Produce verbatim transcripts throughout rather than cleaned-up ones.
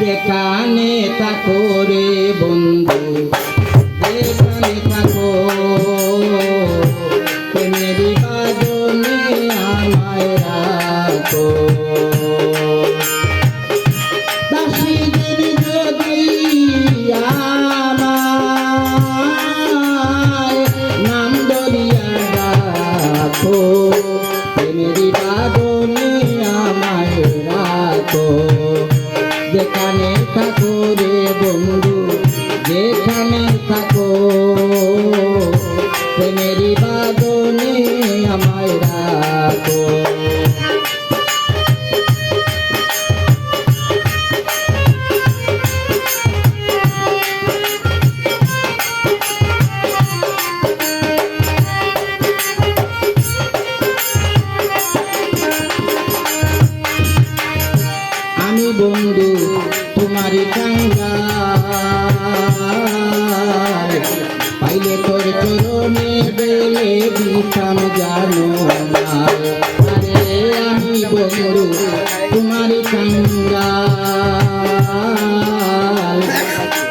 যেখানে থাকো রে বন্ধু, যেখানে থাকো, প্রেমের বাঁধনে আমায় রাখো। দাসী জেনে যদি আমায় নাম ধরিয়া ডাকো, প্রেমের বাঁধনে আমায় রাখো। যেখানে থাকো রে বন্ধু, যেখানে থাকো, প্রেমের বাঁধনে আমায় রাখো। আমি বন্ধু তোমারই কাঙ্গাল, পাইলে তোর চরণে বেলে দিতাম জানো মাল। আরে আমি বন্ধু তোমারই কাঙ্গাল,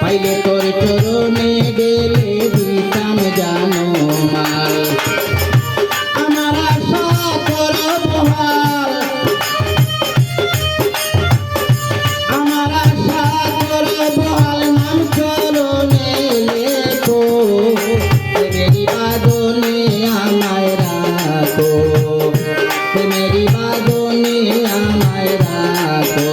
পাইলে তোর চরণে বেলে দিতাম জানো মাল। আমার আশা করো বহাল, আমার আশা করো বহাল, নাম চরণে লেখো। প্রেমের বাঁধনে আমায় রাখো, প্রেমের বাঁধনে আমায় রাখো।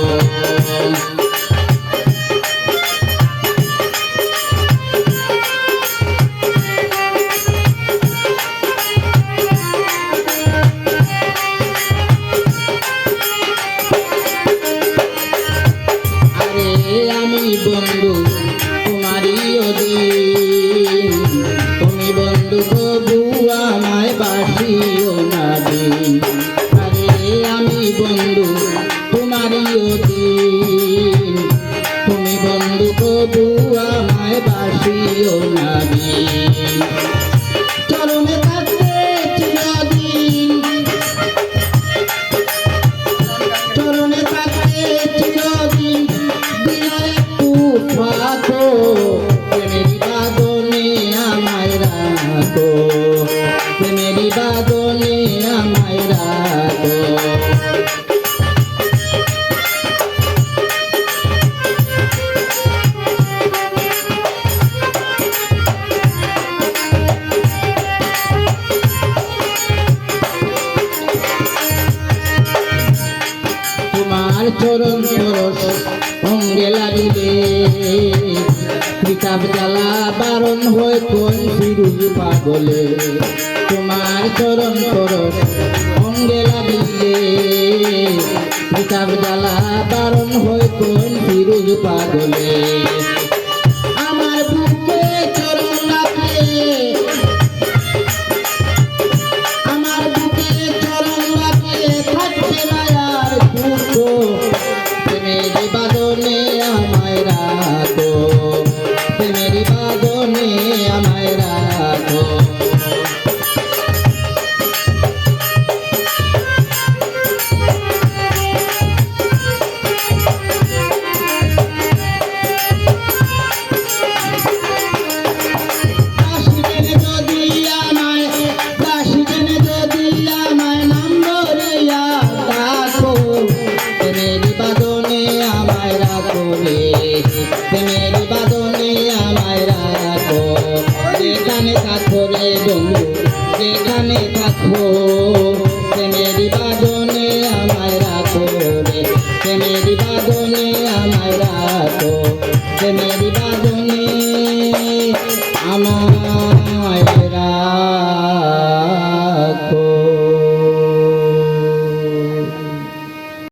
আরে আমি বন্ধু তোমারই অধীন, তুমি বন্ধু তবু আমায় বাসিও না দিন। আরে আমি বন্ধু তোমারই অধীন, তুমি বন্ধু তবু আমায় বাসিও না দিন। চরণে থাকতে চিরদিন, চরণে থাকতে চিরদিন, দিও একটু থাকো। প্রেমের বাঁধনে আমায় রাখো, প্রেমের বাঁধনে আমায় রাখো। তোমার চরণ পরশ অঙ্গে লাগিলে, ত্রিতাপ জ্বালা বারণ হয় কোন ফিরুজ পাগলে। তোমার চরণ পরশ অঙ্গে লাগিলে, ত্রিতাপ জ্বালা বারণ হয় কোন ফিরুজ পাগলে। আমার বুকে চরণ রাখলে, আমার বুকে চরণ রাখলে থাকবে না আর দুঃখ। প্রেমের বাঁধনে আমায় রাখো, প্রেমের বাঁধনে আমায় রাখো। দাসী জেনে যদি আমায়, দাসী জেনে যদি আমায় নাম ধরিয়া ডাকো, প্রেমের বাঁধনে আমায় রাখো রে, প্রেমের বাঁধনে আমায় রাখো। যেখানে থাকো রে বন্ধু, যেখানে থাকো, প্রেমের বাঁধনে আমায় রাখো রে, প্রেমের বাঁধনে আমায় রাখো, প্রেমের বাঁধনে আমায়